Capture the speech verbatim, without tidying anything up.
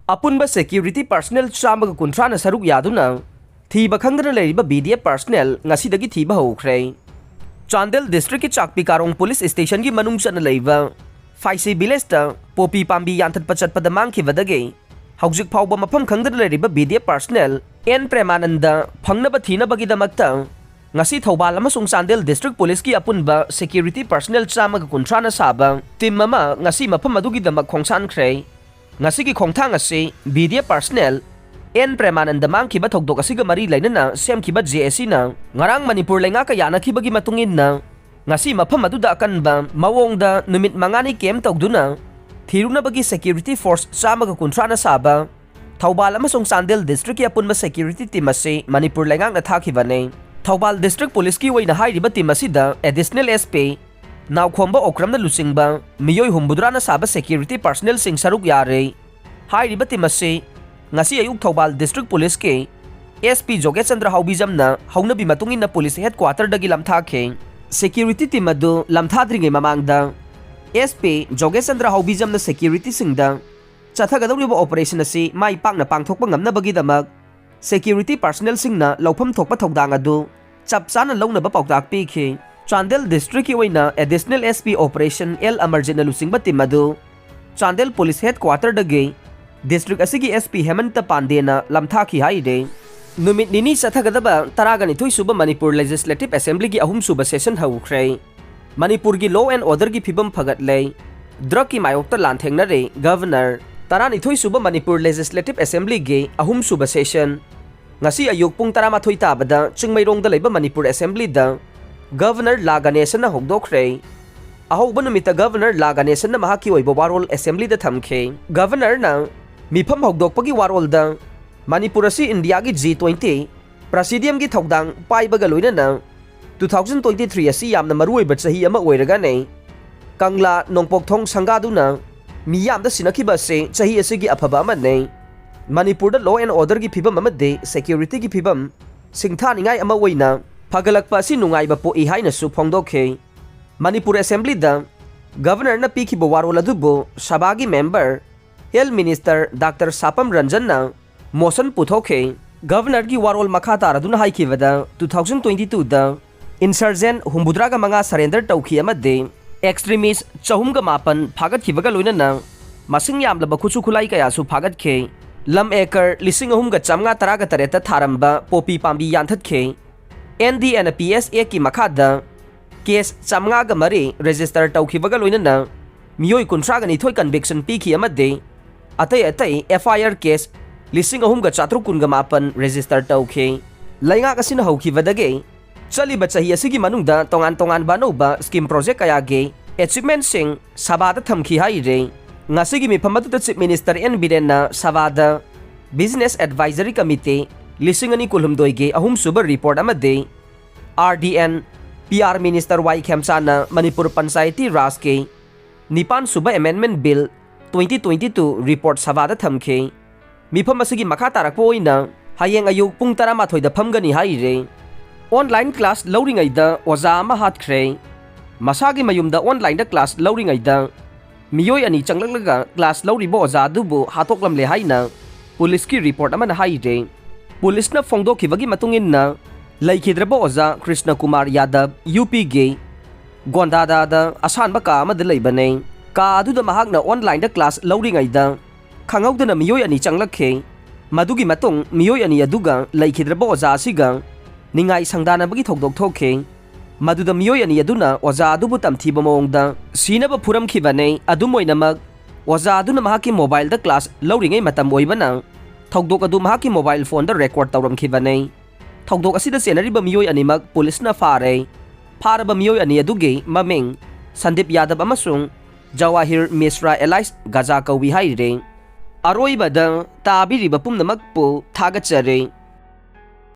ꯑꯄꯨꯟꯕ security personnel ꯆꯥꯝꯃꯒ ꯀꯨꯟꯊ꯭ꯔꯥꯅ ꯁꯔꯨꯛ ꯌꯥꯗꯨꯅ ꯊꯤꯕ ꯈꯪꯗꯅ ꯂꯩꯔꯤꯕ B D F personnel ꯉꯁꯤꯗꯒꯤ ꯊꯤꯕ ꯍꯧꯈ꯭ꯔꯦ꯫ ꯆꯥꯟꯗꯦꯜ districtꯀꯤ ꯆꯥꯛꯄꯤ ꯀꯥꯔꯣꯡ police stationꯒꯤ ꯃꯅꯨꯡ ꯆꯠꯅ ꯂꯩꯕ ꯐꯥꯏꯁꯤ villageꯇ ꯄꯣꯄꯤ ꯄꯥꯝꯕꯤ ꯌꯥꯟꯊꯠꯄ ꯆꯠꯄꯗ ꯃꯥꯡꯈꯤꯕꯗꯒꯤ ꯍꯧꯖꯤꯛ ꯐꯥꯎꯕ ꯃꯐꯝ ꯈꯪꯗꯅ ꯂꯩꯔꯤꯕ B D F personnel N ꯄ꯭ꯔꯦꯃꯥꯅꯟꯗ ꯐꯪꯅꯕ ꯊꯤꯅꯕꯒꯤꯗꯃꯛꯇ ꯉꯁꯤ ꯊꯧꯕꯥꯜ ꯑꯃꯁꯨꯡ ꯆꯥꯟꯗꯦꯜ district policeꯀꯤ ꯑꯄꯨꯟꯕ security personnel ꯆꯥꯝꯃꯒ ꯀꯨꯟꯊ꯭ꯔꯥꯅ ꯁꯥꯕ team ꯑꯃ ꯉꯁꯤ ꯃꯐꯝ ꯑꯗꯨꯒꯤꯗꯃꯛ ꯈꯣꯡꯁꯥꯟꯈ꯭ꯔꯦ꯫ ꯉꯁꯤꯒꯤ ꯈꯣꯡꯊꯥꯡ ꯑꯁꯤ B D F personnel N ꯄ꯭ꯔꯦꯃꯥꯅꯟꯗ ꯃꯥꯡꯈꯤꯕ ꯊꯧꯗꯣꯛ ꯑꯁꯤꯒ ꯃꯔꯤ ꯂꯩꯅꯅ ꯁꯦꯝꯈꯤꯕ J A Cꯅ ꯉꯔꯥꯡ ꯃꯅꯤꯄꯨꯔ ꯂꯩꯉꯥꯛꯀ ꯌꯥꯅꯈꯤꯕꯒꯤ ꯃꯇꯨꯡ ꯏꯟꯅ ꯉꯁꯤ ꯃꯐꯝ ꯑꯗꯨꯗ ꯑꯀꯟꯕ ꯃꯑꯣꯡꯗ ꯅꯨꯃꯤꯠ ꯃꯉꯥꯅꯤ camp ꯇꯧꯗꯨꯅ ꯊꯤꯔꯨꯅꯕꯒꯤ security force ꯆꯥꯝꯃꯒ ꯀꯨꯟꯊ꯭ꯔꯥꯅ ꯁꯥꯕ ꯊꯧꯕꯥꯜ ꯑꯃꯁꯨꯡ ꯆꯥꯟꯗꯦꯜ districtꯀꯤ ꯑꯄꯨꯟꯕ security team ꯑꯁꯤ ꯃꯅꯤꯄꯨꯔ ꯂꯩꯉꯥꯛꯅ ꯊꯥꯈꯤꯕꯅꯤ꯫ ꯊꯧꯕꯥꯜ district policeꯀꯤ ꯑꯣꯏꯅ ꯍꯥꯏꯔꯤꯕ team ꯑꯁꯤꯗ additional S P ꯅꯥꯎꯈꯣꯝꯕ ꯑꯣꯀ꯭ꯔꯝꯅ ꯂꯨꯆꯤꯡꯕ ꯃꯤꯑꯣꯏ ꯍꯨꯝꯐꯨꯇꯔꯥꯅ ꯁꯥꯕ security personnelꯁꯤꯡ ꯁꯔꯨꯛ ꯌꯥꯔꯦ꯫ ꯍꯥꯏꯔꯤꯕ team ꯑꯁꯤ ꯉꯁꯤ ꯑꯌꯨꯛ ꯊꯧꯕꯥꯜ district policeꯀꯤ S P ꯖꯣꯒꯦꯁꯆꯟꯗ꯭ꯔ ꯍꯥꯎꯕꯤꯖꯝꯅ ꯍꯧꯅꯕꯤ ꯃꯇꯨꯡ ꯏꯟꯅ police headquarterꯗꯒꯤ ꯂꯝꯊꯥꯈꯤ꯫ Security team ꯑꯗꯨ ꯂꯝꯊꯥꯗ꯭ꯔꯤꯉꯩ ꯃꯃꯥꯡꯗ S P ꯖꯣꯒꯦꯁꯆꯟꯗ꯭ꯔ ꯍꯥꯎꯕꯤꯖꯝꯅ securityꯁꯤꯡꯗ ꯆꯠꯊꯒꯗꯧꯔꯤꯕ operation ꯑꯁꯤ ꯃꯥꯏ ꯄꯥꯛꯅ ꯄꯥꯡꯊꯣꯛꯄ ꯉꯝꯅꯕꯒꯤꯗꯃꯛ security personnelꯁꯤꯡꯅ ꯂꯧꯐꯝ ꯊꯣꯛꯄ ꯊꯧꯗꯥꯡ ꯑꯗꯨ ꯆꯞ ꯆꯥꯅ ꯂꯧꯅꯕ ꯄꯥꯎꯇꯥꯛ ꯄꯤꯈꯤ꯫ ꯆꯥꯟꯗꯦꯜ districtꯀꯤ ꯑꯣꯏꯅ additional S P operation L ꯑꯃꯔꯖꯤꯠꯅ ꯂꯨꯆꯤꯡꯕ team ꯑꯗꯨ ꯆꯥꯟꯗꯦꯜ police headquarterꯗꯒꯤ district ꯑꯁꯤꯒꯤ S P ꯍꯦꯃꯟꯇ ꯄꯥꯟꯗꯦꯅ ꯂꯝꯊꯥꯈꯤ ꯍꯥꯏꯔꯤ꯫ ꯅꯨꯃꯤꯠ ꯅꯤꯅꯤ ꯆꯠꯊꯒꯗꯕ ꯇꯔꯥꯒ ꯅꯤꯊꯣꯏ ꯁꯨꯕ ꯃꯅꯤꯄꯨꯔ legislative assemblyꯒꯤ ꯑꯍꯨꯝꯁꯨꯕ session ꯍꯧꯈ꯭ꯔꯦ꯫ ꯃꯅꯤꯄꯨꯔꯒꯤ law and orderꯒꯤ ꯐꯤꯕꯝ ꯐꯒꯠꯂꯦ꯫ Drugꯀꯤ ꯃꯥꯌꯣꯛꯇ ꯂꯥꯟꯊꯦꯡꯅꯔꯦ governor꯫ ꯇꯔꯥꯅꯤꯊꯣꯏ ꯁꯨꯕ ꯃꯅꯤꯄꯨꯔ legislative assemblyꯒꯤ ꯑꯍꯨꯝꯁꯨꯕ session ꯉꯁꯤ ꯑꯌꯨꯛ ꯄꯨꯡ ꯇꯔꯥꯃꯥꯊꯣꯏ ꯇꯥꯕꯗ ꯆꯤꯡꯃꯩꯔꯣꯡꯗ ꯂꯩꯕ ꯃꯅꯤꯄꯨꯔ assemblyꯗ governor ꯂꯥ ꯒꯅꯦꯁꯟꯅ ꯍꯧꯗꯣꯛꯈ꯭ꯔꯦ꯫ ꯑꯍꯧꯕ ꯅꯨꯃꯤꯠꯇ governor ꯂꯥ ꯒꯅꯦꯁꯟꯅ ꯃꯍꯥꯛꯀꯤ ꯑꯣꯏꯕ ꯋꯥꯔꯣꯜ assemblyꯗ ꯊꯝꯈꯤ꯫ Governorꯅ ꯃꯤꯐꯝ ꯍꯧꯗꯣꯛꯄꯒꯤ ꯋꯥꯔꯣꯜꯗ ꯃꯅꯤꯄꯨꯔ ꯑꯁꯤ ꯏꯟꯗꯤꯌꯥꯒꯤ G twenty presidiumꯒꯤ ꯊꯧꯗꯥꯡ ꯄꯥꯏꯕꯒ ꯂꯣꯏꯅꯅ two thousand twenty three ꯑꯁꯤ ꯌꯥꯝꯅ ꯃꯔꯨꯑꯣꯏꯕ ꯆꯍꯤ ꯑꯃ ꯑꯣꯏꯔꯒꯅꯤ꯫ ꯀꯪꯂꯥ ꯅꯣꯡꯄꯣꯛꯊꯣꯡ ꯁꯪꯒꯥꯗꯨꯅ ꯃꯤꯌꯥꯝꯗ ꯁꯤꯟꯅꯈꯤꯕ ꯑꯁꯤ ꯆꯍꯤ ꯑꯁꯤꯒꯤ ꯑꯐꯕ ꯑꯃꯅꯤ꯫ ꯃꯅꯤꯄꯨꯔꯗ law and orderꯒꯤ ꯐꯤꯕꯝ ꯑꯃꯗꯤ securityꯒꯤ ꯐꯤꯕꯝ ꯁꯤꯡꯊꯥꯅꯤꯡꯉꯥꯏ ꯑꯃ ꯑꯣꯏꯅ ꯐꯒꯠꯂꯛꯄ ꯑꯁꯤ ꯅꯨꯡꯉꯥꯏꯕ ꯄꯣꯛꯏ ꯍꯥꯏꯅꯁꯨ ꯐꯣꯡꯗꯣꯛꯈꯤ꯫ ꯃꯅꯤꯄꯨꯔ assemblyꯗ governorꯅ ꯄꯤꯈꯤꯕ ꯋꯥꯔꯣꯜ ꯑꯗꯨꯕꯨ ꯁꯚꯥꯒꯤ member Health Minister Doctor ꯁꯥꯄꯝ ꯔꯟꯖꯟꯅ motion ꯄꯨꯊꯣꯛꯈꯤ꯫ Governorꯒꯤ ꯋꯥꯔꯣꯜ ꯃꯈꯥ ꯇꯥꯔꯗꯨꯅ ꯍꯥꯏꯈꯤꯕꯗ, two thousand twenty twoꯗ insurgent ꯍꯨꯝꯐꯨꯇꯔꯥꯒ ꯃꯉꯥ surrender ꯇꯧꯈꯤ ꯑꯃꯗꯤ extremist ꯆꯍꯨꯝꯒ ꯃꯥꯄꯟ ꯐꯥꯒꯠꯈꯤꯕꯒ ꯂꯣꯏꯅꯅ ꯃꯁꯤꯡ ꯌꯥꯝꯂꯕ ꯈꯨꯠꯁꯨ ꯈꯨꯠꯂꯥꯏ ꯀꯌꯥꯁꯨ ꯐꯥꯒꯠꯈꯤ꯫ ꯂꯝ acre ꯂꯤꯁꯤꯡ ꯑꯍꯨꯝꯒ ꯆꯥꯝꯃꯉꯥ ꯇꯔꯥꯒ ꯇꯔꯦꯠꯇ ꯊꯥꯔꯝꯕ ꯄꯣꯄꯤ ꯄꯥꯝꯕꯤ ꯌꯥꯟꯊꯠꯈꯤ꯫ NDNPS Actꯀꯤ ꯃꯈꯥꯗ case ꯆꯥꯝꯃꯉꯥꯒ ꯃꯔꯤ register ꯇꯧꯈꯤꯕꯒ ꯂꯣꯏꯅꯅ ꯃꯤꯑꯣꯏ ꯀꯨꯟꯊ꯭ꯔꯥꯒ ꯅꯤꯊꯣꯏ conviction ꯄꯤꯈꯤ ꯑꯃꯗꯤ ꯑꯇꯩ ꯑꯇꯩ FIR case ꯂꯤꯁꯤꯡ ꯑꯍꯨꯝꯒ ꯆꯥꯇ꯭ꯔꯨꯛ ꯀꯨꯟꯒ ꯃꯥꯄꯟ register ꯇꯧꯈꯤ꯫ ꯂꯩꯉꯥꯛ ꯑꯁꯤꯅ ꯍꯧꯈꯤꯕꯗꯒꯤ ꯆꯠꯂꯤꯕ ꯆꯍꯤ ꯑꯁꯤꯒꯤ ꯃꯅꯨꯡꯗ ꯇꯣꯉꯥꯟ ꯇꯣꯉꯥꯟꯕ ꯑꯅꯧꯕ scheme project ꯀꯌꯥꯒꯤ achievementꯁꯤꯡ ꯁꯚꯥꯗ ꯊꯝꯈꯤ ꯍꯥꯏꯔꯤ꯫ ꯉꯁꯤꯒꯤ ꯃꯤꯐꯝ ꯑꯗꯨꯗ Chief Minister N ꯕꯤꯔꯦꯟꯅ ꯁꯚꯥꯗ Business Advisory Committee ꯂꯤꯁꯤꯡ ꯑꯅꯤ ꯀꯨꯟꯍꯨꯝꯗꯣꯏꯒꯤ ꯑꯍꯨꯝꯁꯨꯕ report ꯑꯃꯗꯤ RDN, PR Minister ꯋꯥꯏ ꯈꯦꯝꯆꯥꯅ ꯃꯅꯤꯄꯨꯔ ꯄꯟꯆꯥꯌꯇꯤ ꯔꯥꯖꯀꯤ ꯅꯤꯄꯥꯟ ꯁꯨꯕ Amendment Bill twenty twenty two report ꯁꯚꯥꯗ ꯊꯝꯈꯤ꯫ ꯃꯤꯐꯝ ꯑꯁꯤꯒꯤ ꯃꯈꯥ ꯇꯥꯔꯛꯄ ꯑꯣꯏꯅ ꯍꯌꯦꯡ ꯑꯌꯨꯛ ꯄꯨꯡ ꯇꯔꯥꯃꯥꯊꯣꯏꯗ ꯐꯝꯒꯅꯤ ꯍꯥꯏꯔꯤ꯫ Online class ꯂꯧꯔꯤꯉꯩꯗ ꯑꯣꯖꯥ ꯑꯃ ꯍꯥꯠꯈ꯭ꯔꯦ꯫ ꯃꯁꯥꯒꯤ ꯃꯌꯨꯝꯗ onlineꯗ class ꯂꯧꯔꯤꯉꯩꯗ ꯃꯤꯑꯣꯏ ꯑꯅꯤ ꯆꯪꯂꯛꯂꯒ class ꯂꯧꯔꯤꯕ ꯑꯣꯖꯥ ꯑꯗꯨꯕꯨ ꯍꯥꯠꯇꯣꯛꯂꯝꯂꯦ ꯍꯥꯏꯅ ꯄꯨꯂꯤꯁꯀꯤ report ꯑꯃꯅ ꯍꯥꯏꯔꯤ꯫ ꯄꯨꯂꯤꯁꯅ ꯐꯣꯡꯗꯣꯛꯈꯤꯕꯒꯤ ꯃꯇꯨꯡ ꯏꯟꯅ, ꯂꯩꯈꯤꯗ꯭ꯔꯕ ꯑꯣꯖꯥ ꯀ꯭ꯔꯤꯁꯅ ꯀꯨꯃꯥꯔ ꯌꯥꯗꯕ UPꯒꯤ ꯒꯣꯟꯗꯥꯗꯥꯗ ꯑꯁꯥꯟꯕ ꯀꯥ ꯑꯃꯗ ꯂꯩꯕꯅꯦ꯫ ꯀꯥ ꯑꯗꯨꯗ ꯃꯍꯥꯛꯅ onlineꯗ class ꯂꯧꯔꯤꯉꯩꯗ ꯈꯪꯍꯧꯗꯅ ꯃꯤꯑꯣꯏ ꯑꯅꯤ ꯆꯪꯂꯛꯈꯤ꯫ ꯃꯗꯨꯒꯤ ꯃꯇꯨꯡ ꯃꯤꯑꯣꯏ ꯑꯅꯤ ꯑꯗꯨꯒ ꯂꯩꯈꯤꯗ꯭ꯔꯕ ꯑꯣꯖꯥ ꯑꯁꯤꯒ ꯅꯤꯡꯉꯥꯏ ꯁꯪꯗꯥꯅꯕꯒꯤ ꯊꯧꯗꯣꯛ ꯊꯣꯛꯈꯤ꯫ ꯃꯗꯨꯗ ꯃꯤꯑꯣꯏ ꯑꯅꯤ ꯑꯗꯨꯅ ꯑꯣꯖꯥ ꯑꯗꯨꯕꯨ ꯇꯝꯊꯤꯕ ꯃꯑꯣꯡꯗ ꯁꯤꯅꯕ ꯐꯨꯔꯝꯈꯤꯕꯅꯤ꯫ ꯑꯗꯨꯝ ꯑꯣꯏꯅꯃꯛ, ꯑꯣꯖꯥ ꯑꯗꯨꯅ ꯃꯍꯥꯛꯀꯤ mobileꯗ class ꯂꯧꯔꯤꯉꯩ ꯃꯇꯝ ꯑꯣꯏꯕꯅ ꯊꯧꯗꯣꯛ ꯑꯗꯨ ꯃꯍꯥꯛꯀꯤ mobile phoneꯗ record ꯇꯧꯔꯝꯈꯤꯕꯅꯤ꯫ ꯊꯧꯗꯣꯛ ꯑꯁꯤꯗ ꯆꯦꯟꯅꯔꯤꯕ ꯃꯤꯑꯣꯏ ꯑꯅꯤꯃꯛ ꯄꯨꯂꯤꯁꯅ ꯐꯥꯔꯦ꯫ ꯐꯥꯔꯕ ꯃꯤꯑꯣꯏ ꯑꯅꯤ ꯑꯗꯨꯒꯤ ꯃꯃꯤꯡ ꯁꯟꯗꯤꯞ ꯌꯥꯗꯕ ꯑꯃꯁꯨꯡ ꯖꯋꯥꯍꯤꯔ ꯃꯤꯁ꯭ꯔꯥ alias ꯒꯖꯥ ꯀꯧꯏ ꯍꯥꯏꯔꯤ꯫ ꯑꯔꯣꯏꯕꯗ ꯇꯥꯕꯤꯔꯤꯕ ꯄꯨꯝꯅꯃꯛꯄꯨ ꯊꯥꯒꯠꯆꯔꯤ꯫